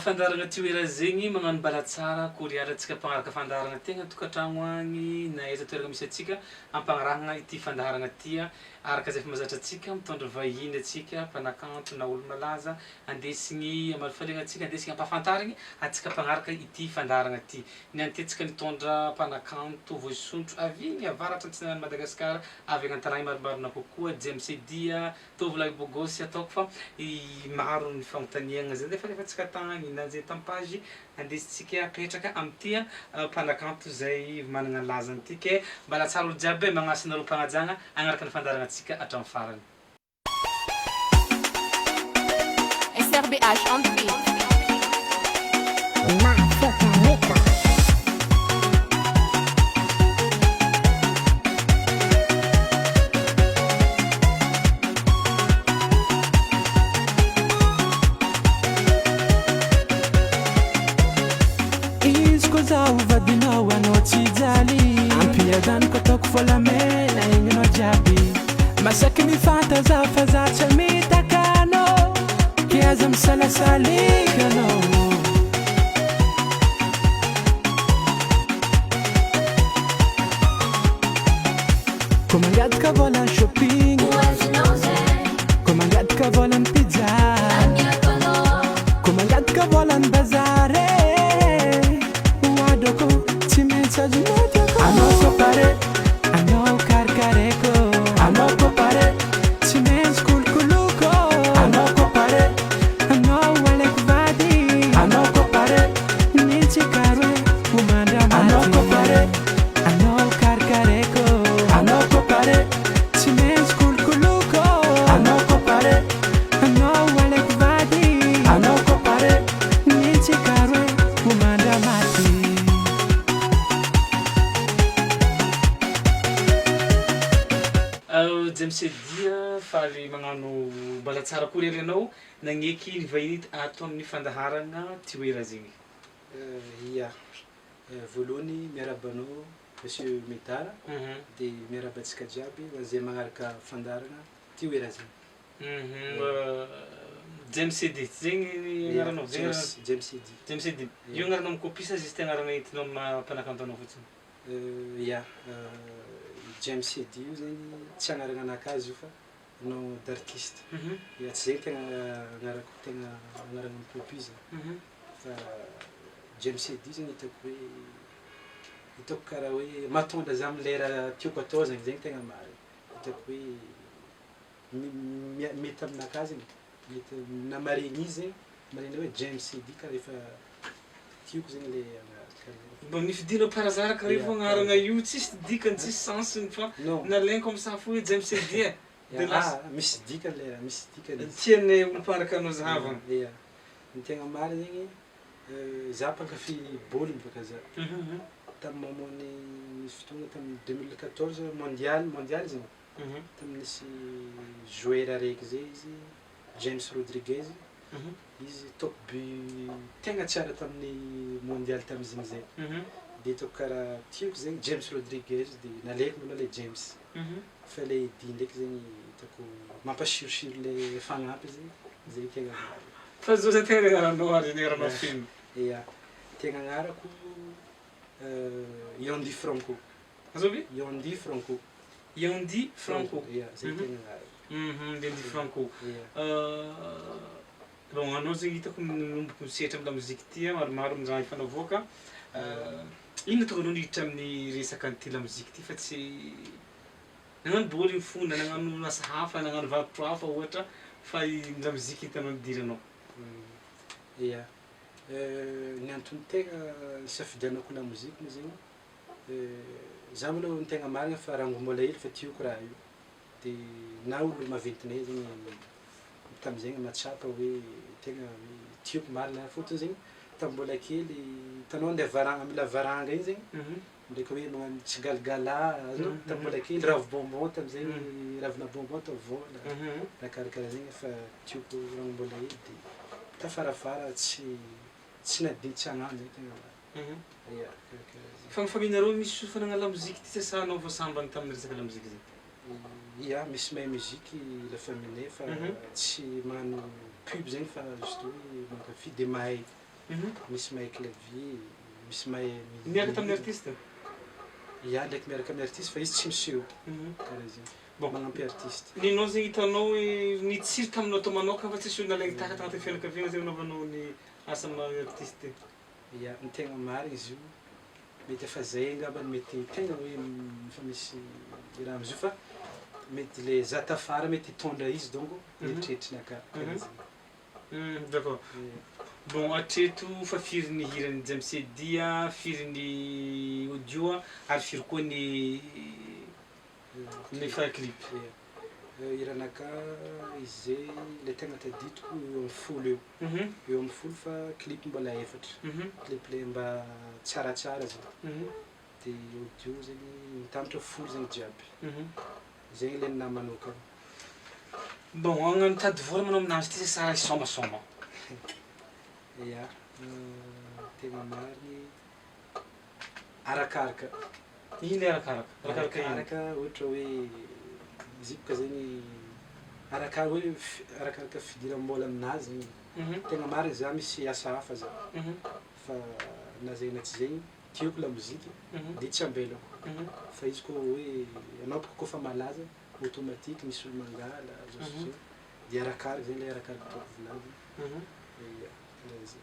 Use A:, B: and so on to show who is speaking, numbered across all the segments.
A: Fandaharagna Toera zegny magnano mbala tsara koriala antsika mpagnaraka fandaharagna tegna an-tokantragno agny na aiza toeragna misy antsika ampagnarahagna ity fandaharagna ty araka izay efa mahazatra antsika mitondra vahiny antsika mpanakanto na olo malaza andesigny amalifaliagna antsika andesigny ampahafantarigny antsika mpagnaraka ity fandaharagna ty. Ny antentsika nitondra mpanakanto voasondro avy igny avaratra antsinanan'i Madagasikara avy agny an-tanàgny marimarina kokoa James Dia Tovolahy bogosy ataoko fa maro ny fanontaniagna zay efa alefantsika tagny na zay tam page andesintsika apetraka amty mpanakanto zay managna ny lazany ty ke mbala tsara olo jiaby e magnasa anareo mpagnajagna agnaraka ny fandaharagna-tsika hatram farany.
B: SRBH on the beat.
C: Izy koa zaho vadinao anao tsy hijaly Ampiadaniko ataoko volamena igny anao jiaby Masaky mifanta za fa za tsy hamitaka anao Ke aza misalasala eky anao. Ko mangataka vola shopping.
D: Ho azonao zay.
C: Ko mangataka vola ny pizza.
D: Amiako anao.
C: Ko mangataka vola ny bazary eh. Ho adoko tsy maintsy azonao tiako. Anao sopare. Anao karikareko. Anao kopare. Tsy maintsy kolokoloko. Anao kopare. Anao alaiko vady. Anao kopare. Ny tsikaro e ho mandramaty. Anao kopare. Anao karikaraiko. Anao kopare. Tsy maintsy kolokoloko. Anao kopare. Anao alaiko vady. Anao kopare. Ny tsikaro e ho mandramaty.
A: James Dia faly magnano mbala tsara koa rery anao nagneky ny vahiny ato amin'ny fandaharagna Toera zegny.
E: Ya, voalohany miarahaba anao Monsieur Medard de miarahaba antsika jiaby ho an'izay magnaraka fandaharana Toera zegny.
A: James Eddy, zegny ny agnaranao? Zegny
E: James, James Eddy.
A: James Eddy, io agnaranao amin'ny copie sa juste agnarana entinao amin'ny maha mpanakanto anao fotsiny?
E: Ya, James Eddy io zegny tsy agnarana anakahy izy io fa nom d'artiste, ya tsy zegny tegna agnarako tegna agnarana amin'ny copie zegny fa James Eddy zegny hitako hoe hitako karaha hoe mahatondra za amy lera tiako atao zegny, zegny tegna marigny, hitako hoe mi- mety aminakahy zegny, mety na maregny izy zegny, maregny hoe James Eddy karaha efa tiako zegny le agnarana karaha
A: Mba nifidinao par hasard karaha io fô agnarana io tsisy dikany tsisy sens-ny fa nalainy comme ça fô hoe James Eddy e, de lasa.
E: Ah misy dikany le raha, misy dikany izy.
A: Tian'ny olo mpanaraka anao zahavana.
E: Ya, ny tegna marigny zegny za mpankafy baoliny bôka za, tamin'ny moment-n'ny nisy fotoagna tamin'ny 2014 mondial mondial zegny, tamin'ny nisy joueur araiky zay izy James Rodriguez, izy top but tegna tsara tamin'ny mondial tamin'izy zay, de hitako karaha tiako zegny James Rodriguez de nalaiko malôha le James, fa le Eddy ndraiky zegny hitako mampasirosiro le fagnampy zegny, zay tegna marigny.
A: Fa zao zay tegna agnaranao ary ny agnaranao feno?
E: Ya, tegna agnarako Yandy Franco.
A: Azovy?
E: Yandy Franco.
A: Yandy Franco.
E: Ya, zay tegna agnarako.
A: Yandy Franco.
E: Ya.
A: Bon, anao zegny hitako manomboko misehatra amy lamoziky ty a, maromaro ny raha efa navoaka, ino nahatonga anao niditra amin'ny resaka an'ity lamoziky ty fa tsy nagnano bôligny fo na nagnano asa hafa, nagnano varotro hafa ohatra fa i lamoziky hitanao nidiranao?
E: Ya, ny antony tegna nisafidianako lamoziky moa zegny, za malôha ny tegna marina fa raha mbola hely fa tiako raha io, de na olo maventinay zegny tamizegny mahatsapa hoe tegna hoe tiako marina fôtony zegny tamy mbola kely hitanao ande varanga amy lavaranga igny zegny ndraiky hoe magnano tsigalagala azonao tamy mbola kely ravi-bonbon tamizegny ravina bonbon atao vôla raha karakaraha zegny efa tiako raha mbola hely de tafarafara tsy tsy nahadigny tsy hagnano zegny tegna marigny, ia karakaraha zegny.
A: Fa ny famille-nareo misy olo fa nagnano lamoziky ty sa anao vao sambany tamin'ny resaka lamoziky zay?
E: Ia, misy mahay musique la famille-nay fa tsy magnano pub zegny fa juste hoe mankafy de mahay. Misy mahay clavier, misy mahay
A: Miaraka tamin'ny artiste?
E: Ya, ndraiky miaraka amin'ny artiste fa izy tsy miseho karaha zegny.
A: Bon.
E: Magnampy artiste.
A: Ninao zegny hitanao hoe nitsiry taminao tao manokana fa tsisy olona nalaigny tahaka tagnatin'ny fianakaviagna zegny nanaovanao ny asa maha artiste?
E: Ya, ny tegna marigny izy io, mety efa zay angambany mety tegna hoe efa misy raha am'izy io fa mety le za tafara mety hitondra izy donc eritreritrinakahy karaha zegny.
A: D'accord. Bon, hatreto fa firy ny hiran'ny James Eddy a, firy ny audio a, ary firy koa ny fa clip?
E: Ya. Hiranakahy izy zay le tegna tadidiko eo amy 10 eo. Eo amy 10 fa clip mbola efatra. Clip le mba tsaratsara zegny. De audio zegny mitambatra 10 zegny jiaby. Zegny le ninahy manokana.
A: Bon, hagnano mitady vola manao aminazy ty sa hisomasoma?
E: Ya, tegna marigny arakaraka.
A: Ino le arakaraka? Arakaraka ino?
E: Arakaraka ohatra hoe izy io boka zegny arakara hoe arakaraka fidiram-bola aminazy zegny. Tegna marigny za misy asa hafa za fa na zegny na tsy zegny tiako lamoziky de tsy ambelako fa izy koa hoe anao bôka koa fa malaza automatique misy olo mangala zao sy zao de arakaraka zegny le arakaraka tiako volagniny. Ya, karaha zay.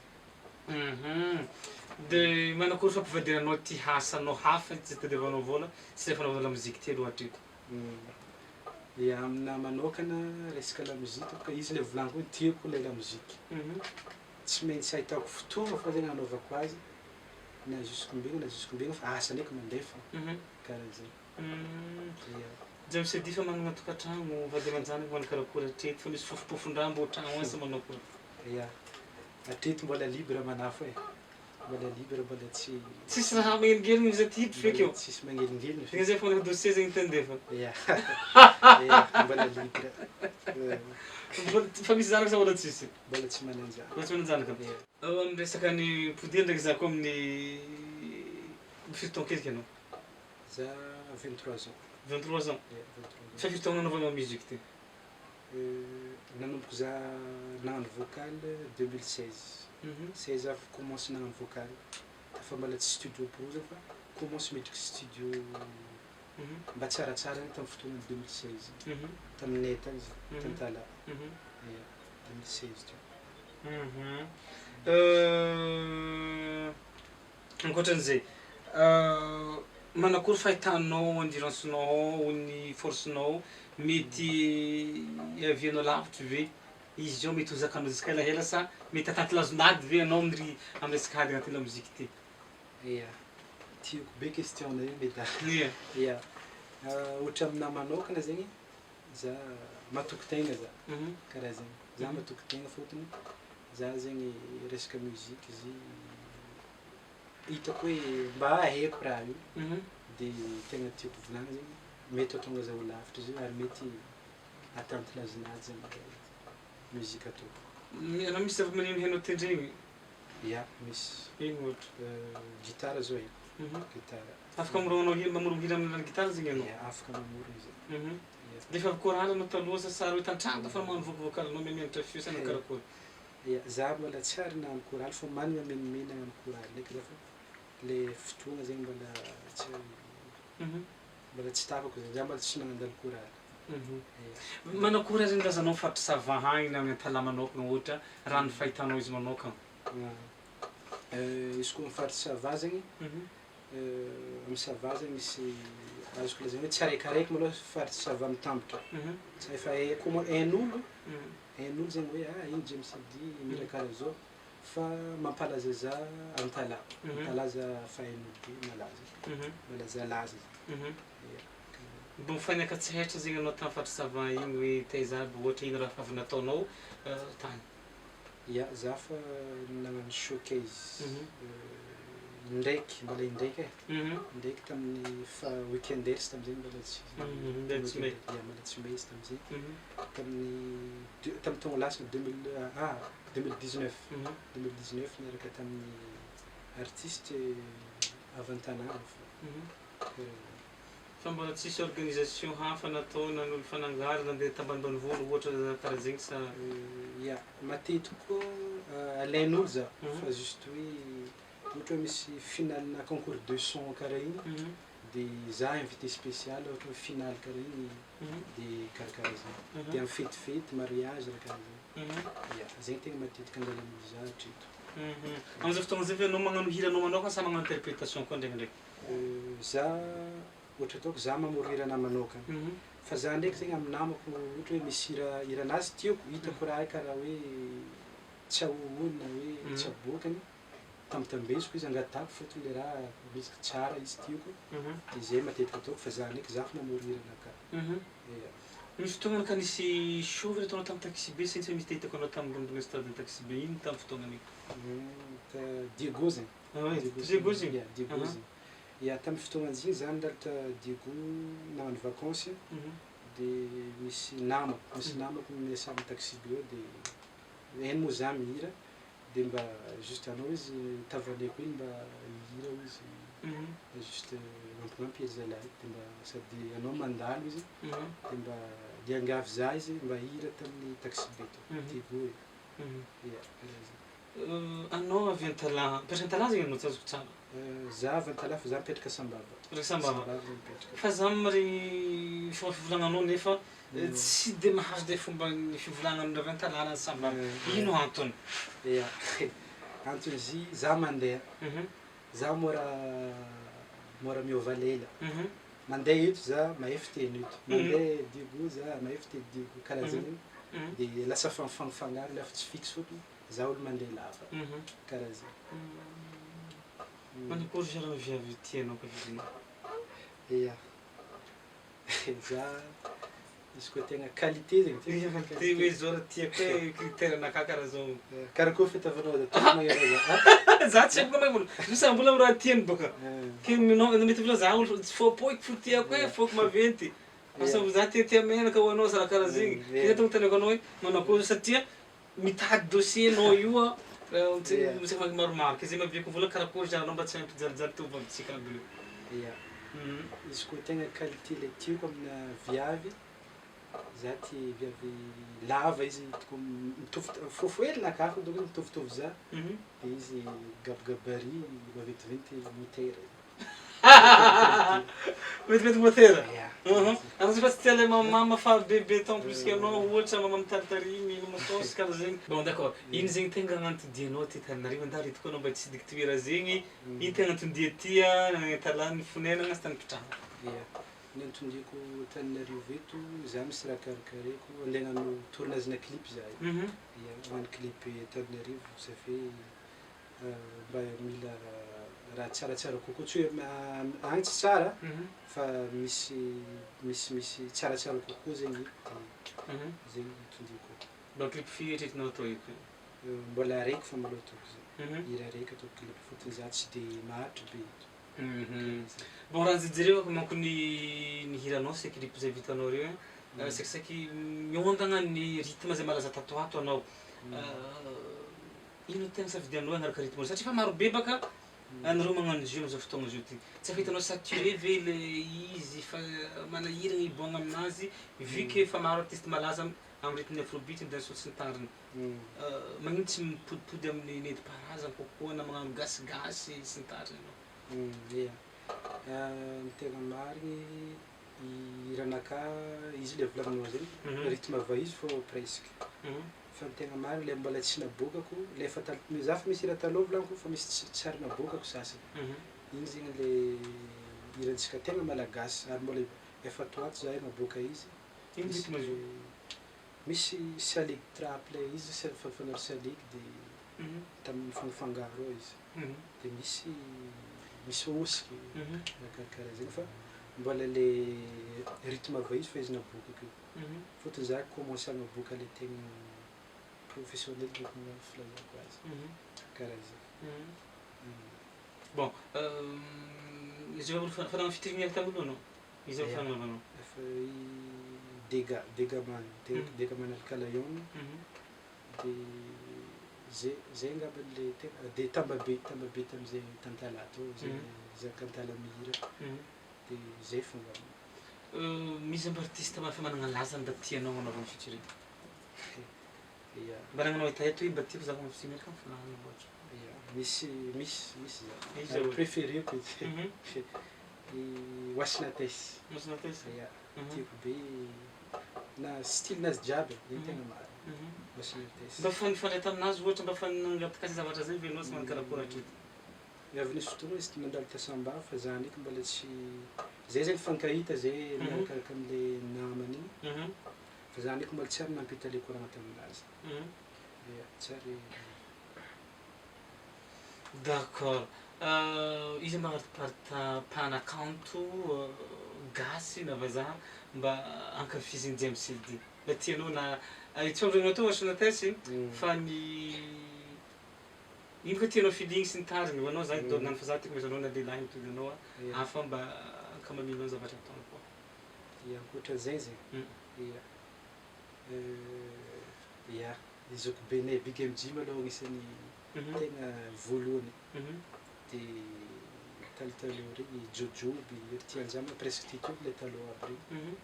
A: De manakory fampivadiranao ty asanao hafa tsy itadiavanao vola sy le fanaovana lamoziky ty aloha hatreto?
E: Ya, aminahy manokana resaka lamoziky boka izy le volagniko hoe tiako le lamoziky. Tsy maintsy ahitako fotoagna fô zegny anaovako azy na jusqu'ombigna na jusqu'ombigna fa asa ndraiky mandeha fô karaha zay. Ya.
A: James Eddy fa manana tokantragno, vady aman-janaka manao karakory hatreto fa misy fofompofon-draha mbô tragno agny sa manao akory?
E: Ya, hatreto mbola libre manafo e, mbola libre mbola tsy
A: Tsisy raha magnelingeligny izy aty hiditry feky eo.
E: Tsisy magnelingeligny.
A: Zegny zay fa dossier zegny tandefa.
E: Ya, ya, mbola libre.
A: Fa misy zanaka sa mbola tsisy?
E: Mbola tsy manan-janaka.
A: Mbola tsy manan-janaka.
E: Ya.
A: Amin'ny resaka ny podia ndraiky za koa amin'ny firy taona ketriky anao?
E: Za 23 ans.
A: 23 ans.
E: Ya, 23 ans.
A: Fa firy taona nanaovanao musique ty?
E: Nanomboka za nagnano vocal 2016. 16 za commence nagnano vocal. Fa mbola tsy studio pro za fa commence midriky studio mba tsaratsara zany tamin'ny fotoagna 2016. Taminay tany izy, tantala. Ya, 2016 teo.
A: Ankoatran'izay, manakory fahitanao endurance-nao, ny force-nao mety iavianao lavitry ve? Izy zao mety ho zakanao jusqu'à elaela sa mety atanty lazon'ady ve anao amin'ny amy resaka ady agnatin'ny lamoziky ty?
E: Ya, tiako be question io Meda.
A: Ia.
E: Ya, ohatra aminahy manokana zegny, za matoky tegna za, karaha zegny. Za matoky tegna fôtony za zegny resaka musique izy hitako hoe mba haiko raha io de tegna tiako volagny zegny mety hahatonga za ho lavitra izy io ary mety atanty lazon'ady zegny musique ataoko.
A: Anao misy zava-maneno hainao tendregny?
E: Ya, misy.
A: Ino ohatra?
E: Gitara zao haiko. Gitara.
A: Afaka mamorogno hira, mamorogno hira amin'ny alalan'ny gitara zegny anao?
E: Ya, afaka mamorogno izy. Ya.
A: De efa chorale anao taloha sa sary hoe tan-tragno fa magnano vocal anao mianatra feo sa karakory?
E: Ya, za mbola tsy ary nagnano chorale fa manana menimeny hagnano chorale ndraiky za fa le fotoagna zegny mbola tsy mbola tsy tapako zegny, za mbola tsy nagnandalo chorale. Ya.
A: Manakory azy ny lazanao faritry Sava agny na amin'ny Antalaha manokana ohatra raha ny fahitanao izy manokana?
E: Izy koa amy faritry Sava zegny, amy Sava zegny misy azoko lazaina hoe tsy araikiaraiky malôha faritry Sava mitambatra. Tsy efa haiko moa hain'olo, hain'olo zegny hoe ah iny James Eddy mihira karaha zao fa mampalaza za Antalaha. Antalaha za fa hain'olo be malaza, malazalaza zegny. Ya.
A: Bon, fa niaka-tsehatra zegny anao tamin'ny faritry Sava igny hoe taiza aby ohatra ino raha avy nataonao tany?
E: Ya, za fa nagnano showcase indraiky, mbola indraiky e, indraiky tamin'ny fa weekend ers tamizay mbola tsy
A: Mbola tsy may.
E: Ya, mbola tsy may izy tamizay. Tamin'ny deux tamin'ny taogno lasa deux mille ah 2019. 2019 niaraka tamin'ny artiste avy an-tanàna fô.
A: Fa mbola tsisy organisation hafa natao nanolo fanangary nandeha tambanimbanivohitra ohatra karaha zegny sa?
E: Ya, matetiky koa alain'olo za fa juste hoe ohatra hoe misy finale-na concours de son karaha igny de za invité spécial ohatra hoe finale karaha igny de karakaraha zegny de amy fetifety, mariage raha karaha zegny, ya zegny tegna matetiky angalan'olo za hatreto.
A: Amizao fotoagna zay ve anao magnano hiranao manokana sa magnano interprétation koa ndraikindraiky?
E: Za ohatra ataoko za mamory hiranahy manokana fa za ndraiky zegny amy namako ohatra hoe misy hira hiranazy tiako hitako raha io karaha hoe tsy ahohony na hoe tsy aboakany tambitambeziko izy angatahako fôtony le raha misy tsara izy tiako de zay matetiky ataoko fa za ndraiky za fa mamory hiranakahy. Ya.
A: Misy fotoagna ka nisy show ve nataonao tamy taxi be sa tsy misy te hitako anao tambonimbony stade taxi be ino tamy fotoagnany io?
E: Ta Diego zegny.
A: Ah ouais, Diego zegny?
E: Ya, Diego zegny. Ya, tamy fotoagna zegny za nandalo ta Diego nagnano vakansy de misy namako, misy namako miasa amy taxi be ao de hainy moa za mihira de mba juste anao izy tavaneko igny mba hihira izy juste mampignampy ery zalahy de mba sady anao mandalo izy de mba niangavy za izy mba hihira tamin'ny taxi be tao Diego e. Ya, karaha zegny.
A: Anao avy Antalaha, mipetraka Antalaha zegny anao tsy azoko tsara?
E: Za avy Antalaha fa za mipetraka Sambava.
A: Mipetraka Sambava.
E: Sambava za mipetraka.
A: Fa za maregny fomba fivolagnanao nefa tsy de mahazo le fomba ny fivolagnan'olo avy Antalaha na Sambava. Ino antony?
E: Ya, antony izy za mandeha, za mora mora miova lela. Mandeha eto za mahay fiteny eto, mandeha Diego za mahay fiteny Diego karaha zegny de lasa fangafangaro le fa tsy fixe fôtony za olo mandeha lava karaha zegny.
A: Manakory genre viavy tianao ka zegny?
E: Ya, za izy koa tegna qualité zegny
A: Qualité hoe zao raha tiako hoe critère-nakà karaha zao.
E: Karakory fahitavanao za tokony magnano za?
A: Za tsy haiko magnano, misy mbola amy raha tiany bôka. Ke minao mety vola za olo fôpôiky fo tiako e, fôky maventy. Asa za tiatia menaka ho anao sa raha karaha zegny. Ke tonga tenako anao hoe manakory satria mitady dossier anao io a tsy maromaro ke zay mahaviako vola karakory genre anao mba tsy hampijalijaly tovovavitsika aby reo.
E: Ya, izy koa tegna qualité le tiako amina viavy, za tia viavy lava izy tokony mitovy fohifohy helinakahy fô donc mitovitovy za de izy gabigabarit maventiventy motera.
A: Vetivety motera.
E: Ya.
A: Anao zay fa tsy tia le mamama fa bebe temps plus que anao ohatra mama mitaritarimy, mama saosy karaha zegny. Bon d'accord, ino zegny tegna agnanton-dianao aty Antananarivo andalo eto koa anao mba hitsidiky toera zegny. Ino tegna anton-dia aty Antalaha ny fonenana sy tany ipetrahana?
E: Ya, ny anton-diako Antananarivo eto za misy raha karakaraiko andeha hagnano tournage-na clip za io. Ya, hagnano clip Antananarivo ça fait mba mila raha tsaratsara kokoa tsy hoe agny tsy tsara fa misy misimisy tsaratsara kokoa zegny de zegny anton-diako.
A: Mba clip firy eritreretinao atao eto?
E: Mbola araiky fô mbola ataoko zay, hira araiky ataoko clip fôtony za tsy de maharitry be eto.
A: Bon raha nijerevako manko ny hiranao sy clip zay vitanao reo sakisaky miondagna ny rythme zay malaza tato ato anao. Ino tegna safidianao hagnaraka rythme satria fa maro be baka anareo magnano izy io amizao fotoagna zao ty. Tsy efa hitanao saturé ve le izy fa manahiragna hiboahagna aminazy vu que efa maro artiste malaza amy rythme afrobeat, dancehall sy ny tariny. Magnino tsy mipodipody amin'ny nentim-paharazana kokoa na magnano gasigasy sy ny tariny anao?
E: Ya, ny tegna marigny hiranakahy izy le volagninao zegny rythme va izy fô presque fa ny tegna marigny le mbola tsy naboakako le efa tal- za fa misy hira taloha volagniko fa misy tsy ary naboakako sasany igny zegny le hirantsika tegna malagasy ary mbola efa toato zahay naboaka izy.
A: Ino rythme izy io?
E: Misy salegy trap le izy fanao salegy de tamin'ny mifangafangaro ao izy de misy misy hosiky raha karakaraha zegny fa mbola le rythme va izy fa izy naboakako io fôtony za commencé hanaboaka le tegna professionnel donc filazako azy karaha zegny.
A: Bon, izy io fa nagnano featuring niaraka tamin'olo anao? Izy io fagnanaovanao?
E: Efa i Dega, Degaman, Degaman Alkalayon de zay zay angamba le tegna de Tambabe, Tambabe tamizay tantalahy tao zay zanak'Antala mihira. De zay fomba.
A: Misy mba artiste mba efa managna laza mba tianao hanaovana featuring?
E: Ia.
A: Mba nagnanao hetaheto hoe mba tiako za hanao featuring miaraka amy filany ohatra.
E: Ia, misy misy misy
A: Iza
E: za. Ary
A: ohatra?
E: préféreko izy. I Wasinates.
A: Wasinates?
E: Ia, tiako be na style-nazy jiaby, iny tegna marina. Wasinates.
A: Mba fa nifandray taminazy ohatra mba fa nangataka zavatra zay ve anao sa magnano hatreto?
E: Avy nisy fotoana izy nandalo ta Sambava fa za ndraiky mbola tsy zay zegny mifankahita zay miarakaraka am'le namany igny fa za ndraiky mbola tsy ary nampita le koragna taminazy. Ia, tsy ary.
A: D'accord. Iza mba mpanakanto gasy na vazaha mba ankafizin'i James CD? Mba tianao na tsy avy teo Wasinates fa ny ino koa tianao feeling sy ny tariny ho anao zany mm. Fa za tiako mahita anao na lehilahy mitovy anao hafa mba ankamaminao ny zavatra ataony koa.
E: Ia, ankoatran'izay zegny. Ia. Ia, i zokibenay Big MJ malôha agnisan'ny tegna voalohany. De talotaloha regny Jojoby, ery Tianjama presque tiatiako le taloha aby regny.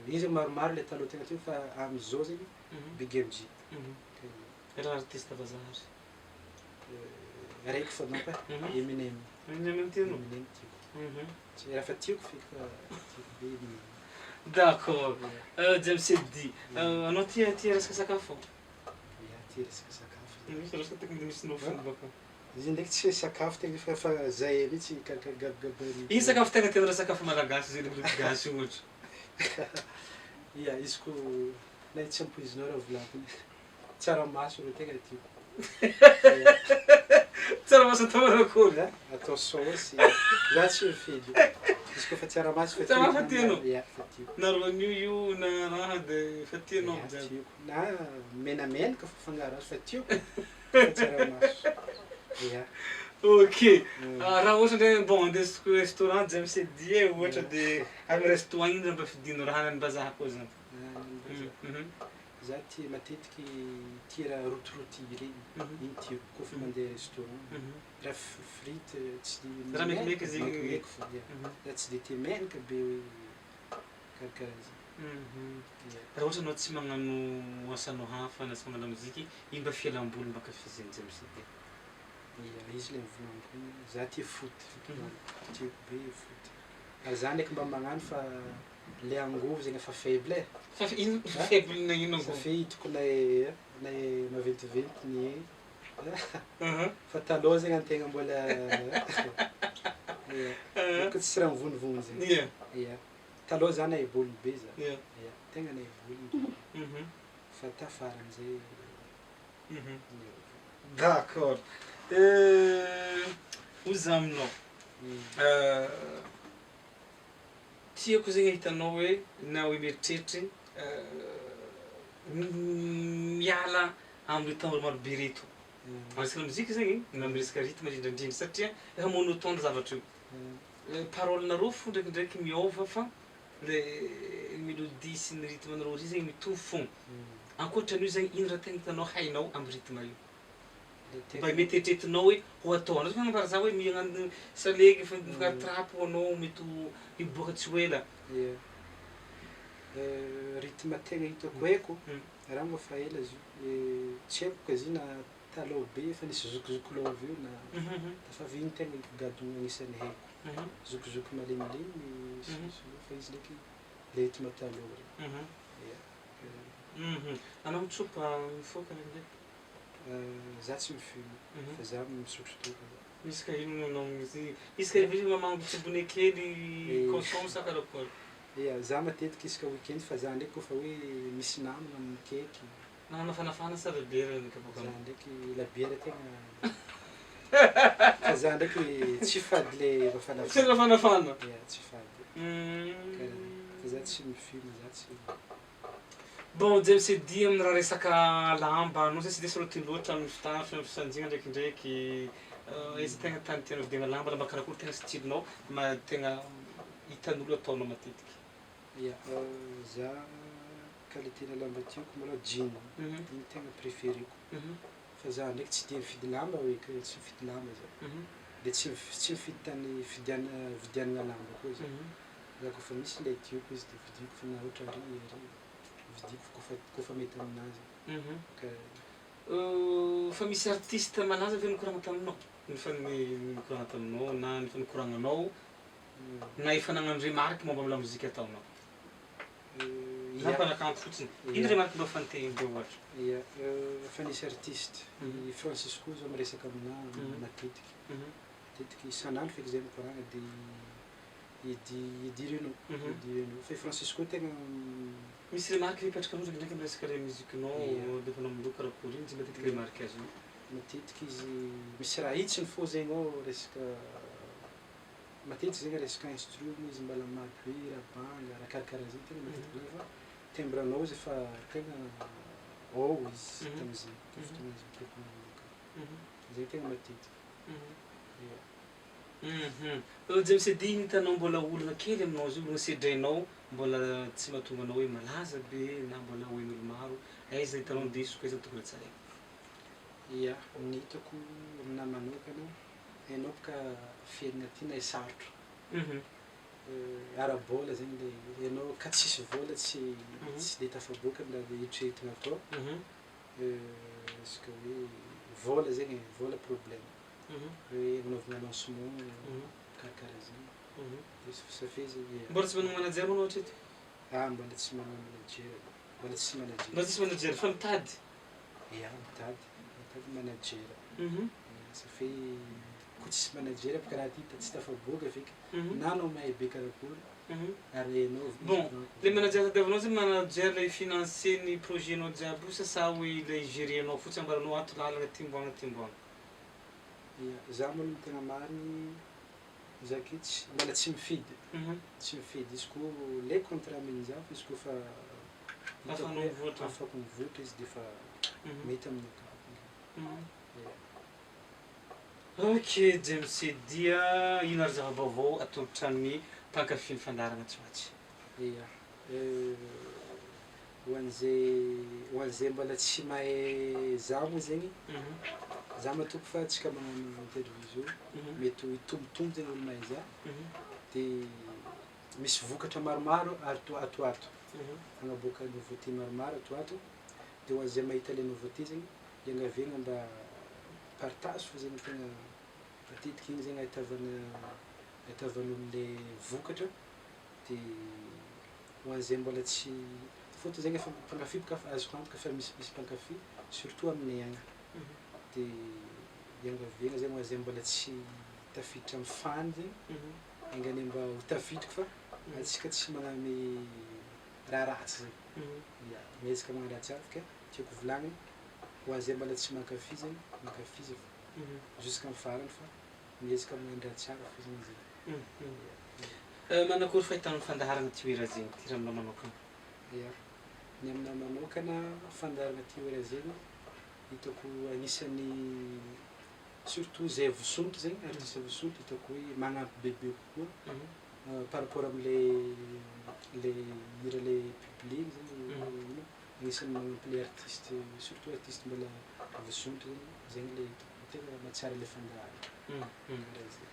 E: Izy zegny maromaro le taloha tegna tiako fa amizao zegny Big MJ.
A: Raha artiste vazaha ary?
E: Araiky fô donc e, Eminem.
A: Eminem tianao?
E: Eminem tiako. Tsy raha fa tiako feky fa tiako be Eminem.
A: D'accord. James CD, anao tia resaka sakafo?
E: Ia, tia resaka sakafo.
A: Misy resaka tokony misy nofony baka.
E: Izy ndraiky tsy sakafo tegna fa zay mihitsy karakara gabagabany.
A: Ino sakafo tegna tianao sakafo malagasy zay le gasy ohatra?
E: Ia, izy ko na tsy ampoizinao raha volagniko igny. Tsaramaso rô tegna tiako.
A: Tsaramaso atao manakory?
E: Atao saosy, za tsy mifidy. Izy koa fa tsaramaso fa
A: Tsaramaso fa tianao?
E: Ia, fa tiako.
A: Na ron'io io na raha de fa tianao
E: Ia,
A: jiaby.
E: tiako. Na menamenaka fa fangaro azy fa tiako. Fa tsaramaso. Ia.
A: Ok. Raha ohatra ndray bon andesiko restaurant James CD ohatra de amy resto agny ino mba fidinao raha hagnan'ny-mbazaha koa zany?
E: Za tia matetiky tia raha rotiroti regny, igny tiako koa fa mandeha restaurant. Raha frite tsy de
A: Raha mekimeky zegny.
E: Mekimeky fô, ia. Za tsy de tia menaka be hoe karakaraha zegny. Ia.
A: Raha ohatra anao tsy magnano asanao hafa na tsy magnano lamoziky, ino mba fialamboly mba ankafizin'i James CD?
E: Ia, izy le nivolaniko igny, za tia foot, tiako be foot. Ary za ndraiky mba magnano fa le angovo zegny efa faible e.
A: Fa ino faible na ino
E: Ça
A: angovo?
E: fait hitako nay maventiventy ny fa taloha zegny antegna mbola ia, ko tsisy raha mivonivony zegny. Ia. Taloha za nahay baoliny be za. Ia, tegna nahay baoliny. Fa tafara amizay niova.
A: D'accord. Hoy za aminao, tiako zegny ahitanao hoe na hoe mieritreritry miala am'le temps marobe reto. Amy resaka lamoziky zegny na amy resaka rythme indrindrandrindra satria efa monotone zavatra io. Parole-nareo fo ndraikindraiky miôva fa le mélodie sy ny rythme-nareo ry zegny mitovy fogna. Ankoatran'io zegny ino raha tegna hitanao hainao amy rythme io? Mba mety eritreretinao hoe ho ataonao. Fa magnambara za hoe mihagnano salegy fa mifangaro trap ho anao mety ho hiboaka tsy ho ela.
E: Ia. Rythme tegna hitako haiko, raha mbô fa ela izy io, tsy haiko ka izy io na taloha be efa nisy zokizoky love io na fa avy igny tegna gadona agnisan'ny haiko. Zokizoky malemilemy fa izy ndraiky le rythme taloha regny. Ia.
A: Anao mitsopa mifoka ndraindraiky?
E: Za tsy mifume fa za misotro toaka.
A: Misy ka ino anao misy isaka riva mamango tsibone kely consomme sa karakory?
E: Ia, za matetiky isaka weekend fa za ndraiky koa fa hoe misy namana mikaiky.
A: Na mafanafana sa labiera ny kapoaka?
E: Za ndraiky labiera tegna fa za ndraiky tsy fady le mafanafana.
A: Tsy mafanafana?
E: Ia, tsy fady. Karaha fa za tsy mifume, za tsy.
A: Bon, James CD amin'ny raha resaka lamba, anao zay tsy de sarotiny loatra amin'ny fitafy, amin'ny fisanjina ndraikindraiky. Izy tegna tany tianao vidiagna lamba, lamba karakory tegna style-nao ma tegna hitan'olo ataonao matetiky?
E: Ia, za qualité-na lamba tiako malôha jean, igny tegna préféreko. Fa za ndraiky tsy de mifidy lamba hoe, tsy mifidy lamba za. De tsy mif- tsy mifidy tany fidiana vidianana lamba koa za. Za kôfa misy le tiako izy de vidiako fa na ohatra ary ary vidiako kôfa mety aminazy. Ka
A: Fa misy artiste malaza ve nikoragna taminao? Efa nikoragna taminao na efa nikoragnanao na efa nagnano remarque momba amy lamozika ataonao? Na mpanakanto fotsiny. Ino remarque mba fantegnindreo ohatra?
E: Ia, efa nisy artiste, i Francisco zao miresaka aminahy matetiky, matetiky isan'andro feky zay mikoragna de Eddy Eddy Reno, Eddy Reno, fa i Francisco tegna
A: Misy remarque mipetraka ndraikindraiky amy resaka le musique-nao alefanao amindreo karakory ino tsy matetiky remarque azonao?
E: Matetiky izy misy raha hitsiny fô zegny ao resaka matetiky zegny resaka instru moa izy mbala marobe raha banga raha karakaraha zegny tegna matetiky volagny fa timbre-nao izy efa tegna ao izy tamizay tamy fotoagna izy mikoragna aminakahy, zay tegna matetiky, ia.
A: James Eddy, ino hitanao mbola olana kely aminao zio, olana sedrainao mbola tsy mahatonga anao hoe malaza be na mbola ho hain'olo maro, aiza hitanao ny diso, aiza tokony hatsaraina?
E: Ia, ny hitako aminahy manokana, hainao boka fiaignana ty na sarotro, ara-bôla zegny le ianao ka tsisy vôla tsy tsy de tafaboaka amy raha eritreretina atao, resaka hoe vôla zegny e, vôla problème, hoe agnanaovana lancement karakaraha zegny, de ça fait zegny ia.
A: Mbola tsy manana manager anao hatreto?
E: Ah mbola tsy manana manager, mbola tsisy manager.
A: Mbola tsisy manager fa mitady?
E: Ia mitady, mitady manager, ça fait koa tsisy manager bôka raha ty tsy tafaboaka feky, na anao mahay be karakory ary hainao
A: Bon, le manager tadiavinao zegny manager le hi-financer ny projet-nao jiaby io sa sa hoe le hi-gérer-nao fotsiny ambaranao ato lalana ty omboagna ty omboagna?
E: Ia, za malôha ny tegna marigny za ke tsy mbola tsy mifidy, tsy mifidy izy koa le contrat amegny za fa izy koa fa hitako
A: Afahanao
E: hoe
A: mivoatra.
E: afaka mivoatra izy de fa mety aminakahy. Ia.
A: Ok James dia ino ary zava-baovao atolotra ny mpankafy ny fandaharana tsy ho atsy?
E: Ia, ho an'izay ho an'izay mbola tsy mahay za moa zegny, za matoky fa antsika magnano interview zao mety ho hitombotombo zegny olo mahay za, de misy vokatra maromaro ato ato ato, hagnaboaka nouveauté maromaro ato ato, de ho an'izay mahita le nouveauté zegny iangaviagna mba partage fô zegny tegna matetiky igny zegny ahitavana ahitavan'olo le vokatra de ho an'izay mbola tsy fôtony zegny efa mpankafy boka fa azoko antoka fa misimisy mpankafy surtout aminay agny de iangaviagna zegny ho an'izay mbola tsy tafiditra amy fan zegny enga anie mba ho tafiditry fa antsika tsy magname raha ratsy zegny, ia, miezaka magnano raha tsara fa ke tiako volagniny ho an'izay mbola tsy mankafy zegny mankafiza fô jusk'amy farany fa miezaka magnano raha tsara fo zegny zay. Ia.
A: Manakory fahitanao ny fandaharana Toera zegny ty raha aminao manokana?
E: Ia, ny aminahy manokana fandaharana Toera zegny hitako agnisan'ny surtout zay voasondro zegny artiste voasondro hitako hoe magnampy bebe kokoa par rapport amle le hira le publier zegny agnisan'ny magnampy le artiste surtout artiste mbola voasondro zegny zegny le hitako tegna mahatsara le fandaharana karaha zay.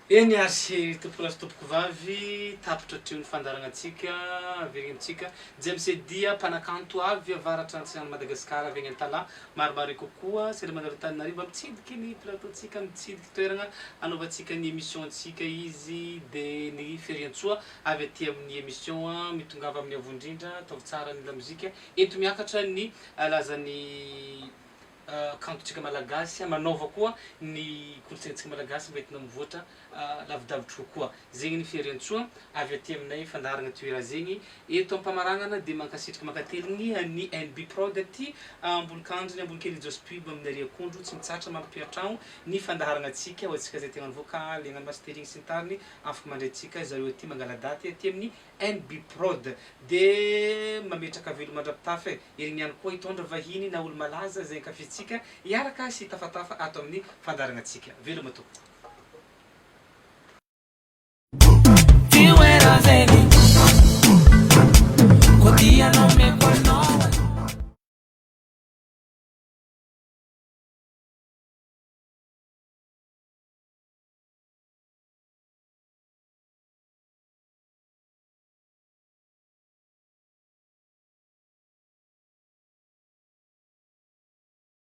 A: Eny ary tompokolahy sy tompokovavy, tapitra hatreo ny fandaharanantsika, averigny amintsika James Edia, mpanakanto avy avaratra antsinan'i Madagasikara avy agny Antalaha, maromaro kokoa, sendra mandalo Antananarivo mba mitsidiky ny plateau-ntsika, mitsidiky toeragna anaovantsika ny émission-ntsika izy de ny Feriantsoa avy aty amin'ny émission mitongava amin'ny avo indrindra, ataovy tsara ny lamozika, ento miakatra ny lazan'ny kantontsika malagasy, manaova koa ny kolontsaintsika malagasy mba entina mivoatra lavidavitry kokoa. Zegny ny Feriantsoa avy aty aminay fandaharagna Toera zegny. Eto am-pamaragnana dia mankasitraka mankateligny ny NB Prod aty Ambolokandriny, Ambolokely Jos Pub amin'ny Ariakondro tsy mitsahatra mampiantragno ny fandaharagna antsika ho antsika zay te hagnano vocal, hagnano mastering sy ny tariny afaka mandray antsika zareo aty mangala daty aty amin'ny NB Prod de mametraka veloma mandra-pitafa e! Heriny ihany koa hitondra vahiny na olo-malaza izay ankafizintsika hiaraka sy hitafatafa ato amin'ny fandaharanantsika. Veloma tompoko.